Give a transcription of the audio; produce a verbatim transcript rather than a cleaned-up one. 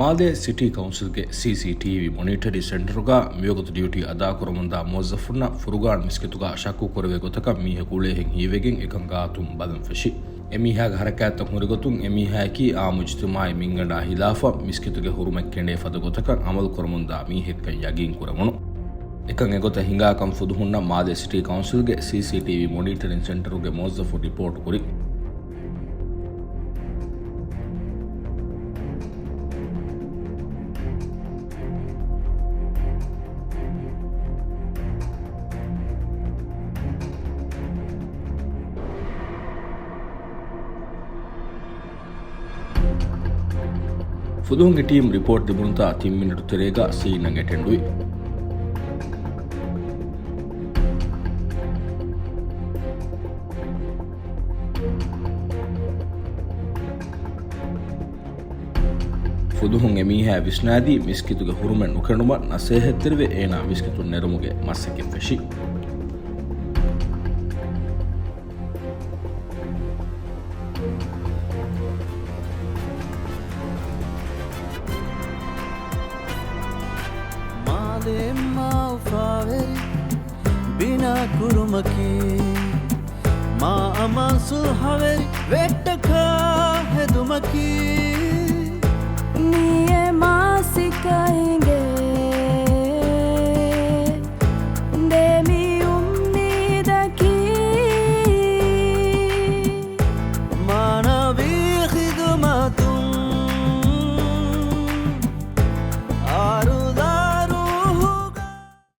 މާލޭ ސިޓީ ކައުންސިލްގެ ސީސީޓީވީ މޮނީޓަރިން ސެންޓަރުގަ މިވަގުތު ޑިއުޓީ އަދާކުރަމުންދާ މުވައްޒަފުންނަށް ފުރުގާން މިސްކިތުގަ ޝައްކު ކުރެވޭ ގޮތަކަށް މީހަކު އުޅޭހެން ހީވެގެން އެކަން ގާތުން ބަލަން ފެށި. އެމީހާގެ ހަރަކާތްތައް ހުރިގޮތުން އެމީހާއަކީ އާއްމު އިޖްތިމާޢީ މިންގަނޑާ ހިލާފަށް މިސްކިތުގެ ހުރުމަތް ކެނޑޭ ފަދަ ގޮތަކަށް އަމަލު ކުރަމުންދާ މީހެއްކަން ޔަގީން ކުރެވުނު. އެކަން އެގޮތަށް ހިނގާކަން ފުދުހުންނަށް މާލޭ ސިޓީ ކައުންސިލްގެ ސީސީޓީވީ މޮނީޓަރިން ސެންޓަރުގެ މުވައްޒަފުން ރިޕޯޓު ކުރި. ފުދުހުންގެ ޓީމް ރިޕޯޓް ލިބުނުތާ ތިން މިނެޓު ތެރޭގަ ސީންއަށް އެޓެންޑުވި. ފުދުހުން އެމީހާ ވިސްނާދީ މިސްކިތުގެ ހުރުމަތް ނުކެނޑުމަށް ނަސޭހަތްތެރިވެ އޭނާ މިސްކިތުން ނެރުމުގެ މަސައްކަތް ފެށި. މާލެ މާ އުފާވެރި ބިނާ ކުރުމަކީ، މާ އަމާން ސުލްހަވެރި ވެއްޓަކާ ހެދުމަކީ.